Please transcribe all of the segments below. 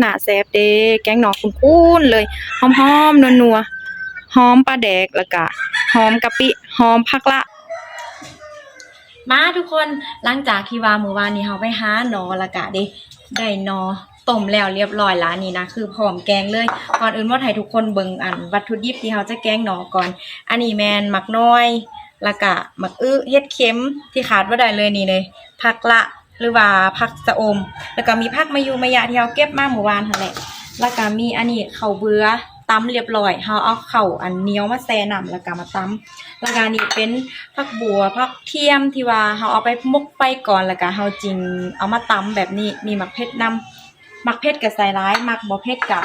ໜ້າແຊບເດ້ ແກງໜໍຂຸ້ນໆເລີຍ ຫອມໆນົວໆ ຫອມປາແດກ ແລ້ວກະຫອມກະປິ ຫອມຜັກລະ. ມາທຸກຄົນ ຫຼັງຈາກທີ່ວ່າມື້ວານນີ້ເຮົາໄປຫາໜໍ ແລ້ວກະເດ້ ໄດ້ໜໍຕົ້ມແລ້ວລຽບຮ້ອຍລະ ນີ້ນະ ຄືພ້ອມແກງເລີຍ. ກ່ອນອື່ນໝົດໃຫ້ທຸກຄົນເບິ່ງ ອັນ ວັດຖຸດິບທີ່ເຮົາຈະແກງໜໍກ່ອນ. ອັນນີ້ແມ່ນໝາກນ້ອຍ ແລ້ວກະໝາກອຶ ເຫັດເຂັມ ທີ່ຂາດບໍ່ໄດ້ເລີຍນີ້ເລີຍ ຜັກລະ ຫຼືວ່າຜັກຊະອົມ ແລ້ວກໍມີຜັກມະຍຸມະຍະທີ່ເຮົາເກັບມາມື້ວານຫັ້ນແຫຼະ ແລ້ວກໍມີອັນນີ້ເຂົ້າເບືອຕຳລຽບຮ້ອຍ ເຮົາເອົາເຂົ້າອັນໜຽວມາແຊ່ນ້ຳ ແລ້ວກໍມາຕຳ ແລ້ວກໍນີ້ເປັນຜັກບົ່ວ ຜັກທຽມທີ່ວ່າເຮົາເອົາໄປໝົກໄຟກ່ອນ ແລ້ວກໍເຮົາຈຶ່ງເອົາມາຕຳແບບນີ້ ມີໝາກເຜັດນຳ ມັກເຜັດກໍໃສ່ຫຼາຍ ມັກບໍ່ເຜັດກໍ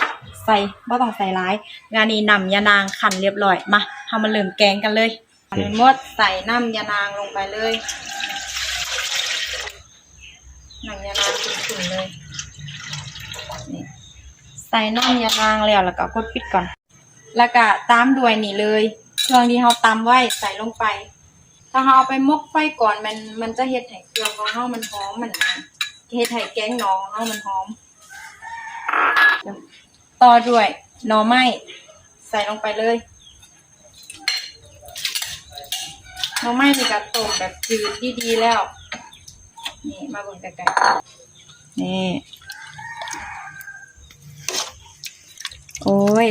ໃສ່ ບໍ່ຕ້ອງໃສ່ຫຼາຍ ແລ້ວນີ້ນ້ຳຍານາງຄັ້ນລຽບຮ້ອຍ ມາ ເຮົາມາເລີ່ມແກງກັນເລີຍ. ອັນນີ້ໝົດ ໃສ່ນ້ຳຍານາງລົງໄປເລີຍ ນ້ຳຍານາງຂຸ້ນໆເລີຍ ນີ້ ໃສ່ນ້ຳຍານາງແລ້ວ ແລ້ວກໍກົດປິດກ່ອນ ແລ້ວກໍຕາມດ້ວຍນີ້ເລີຍ ເຄື່ອງທີ່ເຮົາຕຳໄວ້ໃສ່ລົງໄປ ຖ້າເຮົາເອົາໄປໝົກໄຟກ່ອນ ມັນ ມັນຈະເຮັດໃຫ້ເຄື່ອງຂອງເຮົາມັນຫອມ ມັນ ເຮັດໃຫ້ແກງໜໍຂອງເຮົາມັນຫອມ. ຕໍ່ດ້ວຍໜໍ່ໄມ້ ໃສ່ລົງໄປເລີຍ ໜໍ່ໄມ້ນີ້ກໍຕົ້ມແບບຈືດດີໆແລ້ວ ນີ້ ມາເບິ່ງໃກ້ໆ ນີ້ ໂອ້ຍ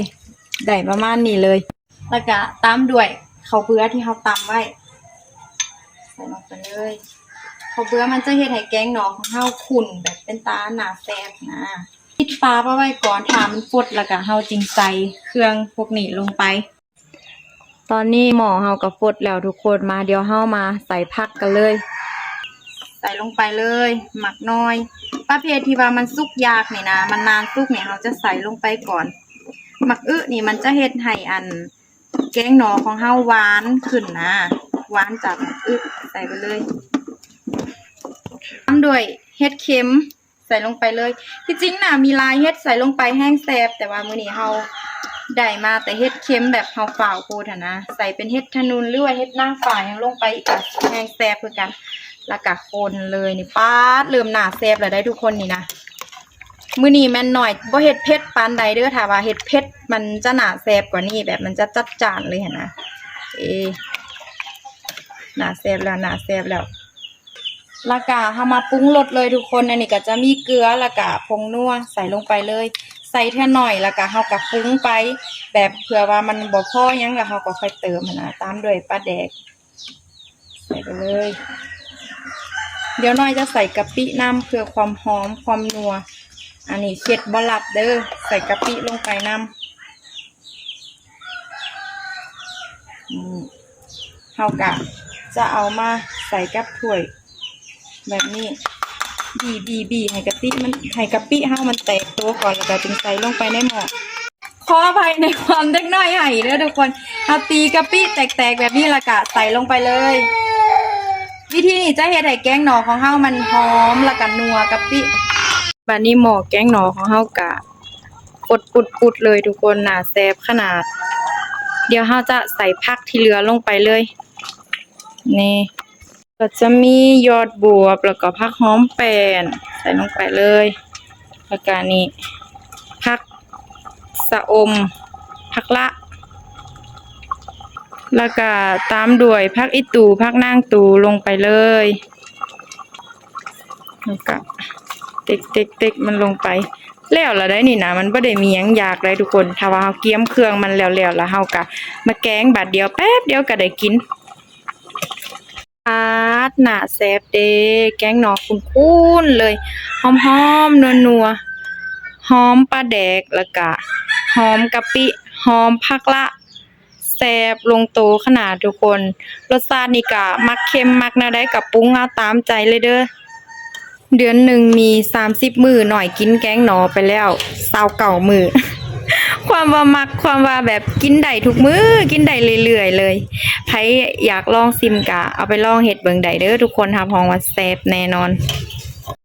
ໄດ້ປະມານນີ້ເລີຍ ແລ້ວກະຕາມດ້ວຍເຂົ້າເບືອທີ່ເຮົາຕຳໄວ້ ໃສ່ລົງໄປເລີຍ ເຂົ້າເບືອມັນຈະເຮັດໃຫ້ແກງໜໍຂອງເຮົາຂຸ້ນ ແບບເປັນຕາໜ້າແຊບນະ ປິດຝາເອົາໄວ້ກ່ອນ ຖ້າມັນຟົດແລ້ວກະເຮົາຈຶ່ງໃສ່ເຄື່ອງພວກນີ້ລົງໄປ ຕອນນີ້ໝໍ້ເຮົາກໍຟົດແລ້ວທຸກຄົນ ມາ ດຽວເຮົາມາໃສ່ຜັກກັນເລີຍ ໃສ່ລົງໄປເລີຍ ໝາກນ້ອຍ ປະເພດທີ່ວ່າມັນສຸກຍາກນີ້ນະ ມັນນານສຸກນີ້ ເຮົາຈະໃສ່ລົງໄປກ່ອນ ໝາກອຶນີ້ມັນຈະເຮັດໃຫ້ອັນ ແກງໜໍຂອງເຮົາຫວານຂຶ້ນນະ ຫວານຈາກໝາກອຶ ໃສ່ໄປເລີຍ ຕາມດ້ວຍເຫັດເຂັມ ໃສ່ລົງໄປເລີຍ ທີ່ຈິງນະມີຫຼາຍເຫັດໃສ່ລົງໄປແຮງແຊບ ແຕ່ວ່າມື້ນີ້ເຮົາໄດ້ມາແຕ່ເຫັດເຂັມ ແບບເຮົາຟ້າວໂພດຫັ້ນນະ ໃສ່ເປັນເຫັດທະນຸນ ຫຼືວ່າເຫັດນາງຟ້າຫຍັງລົງໄປອີກກະແຮງແຊບຄືກັນ ແລ້ວກະຄົນເລີຍນີ້ ປາດ ເລີ່ມໜ້າແຊບແລ້ວໄດ໋ທຸກຄົນນີ້ນະ. ມື້ນີ້ແມ່ນໜ້ອຍ ບໍ່ເຮັດເຜັດປານໃດເດີ້ ຖ້າວ່າເຮັດເຜັດມັນຈະໜ້າແຊບກວ່ານີ້ ແບບມັນຈະຈັດຈ້ານເລີຍຫັ້ນນະ ເອ ໜ້າແຊບແລ້ວ ໜ້າແຊບແລ້ວ ແລ້ວກະເຮົາມາປຸງລົດເລີຍທຸກຄົນ ອັນນີ້ກະຈະມີເກືອ ແລ້ວກະຜົງນົວໃສ່ລົງໄປເລີຍ ໃສ່ເທື່ອໜ້ອຍ ແລ້ວກະເຮົາກະປຸງໄປ ແບບເພື່ອວ່າມັນບໍ່ພໍຫຍັງ ແລ້ວເຮົາກໍຄ່ອຍເຕີມຫັ້ນນະ ຕາມດ້ວຍປາແດກ ໃສ່ໄປເລີຍ ດຽວໜ້ອຍຈະໃສ່ກະປິນຳ ເພື່ອຄວາມຫອມຄວາມນົວ ອັນນີ້ເຄັດບໍ່ລັບເດີ້ ໃສ່ກະປິລົງໄປນຳ ນີ້ ເຮົາກະຈະເອົາມາໃສ່ກັບຖ້ວຍແບບນີ້ ບີ່ໆໆ ໃຫ້ກະຕິມັນ ໃຫ້ກະປິເຮົາມັນແຕກໂຕກ່ອນ ແລ້ວກະຈຶ່ງໃສ່ລົງໄປໃນໝໍ້. ຂໍອະໄພໃນຄວາມເດັກນ້ອຍໄຫ້ເດີ້ທຸກຄົນ ເຮົາຕີກະປິແຕກໆແບບນີ້ ແລ້ວກະໃສ່ລົງໄປເລີຍ ວິທີນີ້ຈະເຮັດໃຫ້ແກງໜໍຂອງເຮົາມັນຫອມ ແລ້ວກະນົວກະປິ ບາດນີ້ໝໍ້ແກງໜໍຂອງເຮົາກະປົດໆໆເລີຍທຸກຄົນ ໜ້າແຊບຂະໜາດ ດຽວເຮົາຈະໃສ່ຜັກທີ່ເຫຼືອລົງໄປເລີຍ ນີ້ ກໍຈະມີຍອດບວບ ແລ້ວກໍຜັກຫອມແປ້ນໃສ່ລົງໄປເລີຍ ແລ້ວກະນີ້ ຜັກຊະອົມ ຜັກລະ ແລ້ວກະຕາມດ້ວຍຜັກອີ່ຕູ ຜັກນາງຕູລົງໄປເລີຍ ແລ້ວກະເຕັກໆໆມັນລົງໄປ ແລ້ວລະໄດ໋ນີ້ນະ ມັນບໍ່ໄດ້ມີຫຍັງຍາກໃດ໋ທຸກຄົນ ຖ້າວ່າເຮົາກຽມເຄື່ອງມັນແລ້ວໆ ແລ້ວເຮົາກະມາແກງບາດດຽວ ແປັບດຽວກະໄດ້ກິນ. ປາດ ໜ້າແຊບເດ້ ແກງໜໍຂຸ້ນໆເລີຍ ຫອມໆນົວໆ ຫອມປາແດກ ແລ້ວກະຫອມກະປິ ຫອມຜັກລະ ແຊບລົງໂຕຂະໜາດທຸກຄົນ ລົດຊາດນີ້ກະມັກເຄັມມັກແນວໃດກະປຸງເອົາຕາມໃຈເລີຍເດີ້. ເດືອນໜຶ່ງມີສາມສິບມື້ ໜ້ອຍກິນແກງໜໍໄປແລ້ວຊາວເກົ້າມື້ ຄວາມວ່າມັກ ຄວາມວ່າແບບກິນໄດ້ທຸກມື້ ກິນໄດ້ເລື້ອຍໆເລີຍ ໃຜຢາກລອງຊິມກະເອົາໄປລອງເຮັດເບິ່ງໄດ້ເດີ້ທຸກຄົນ ຮັບຮອງວ່າແຊບແນ່ນອນ.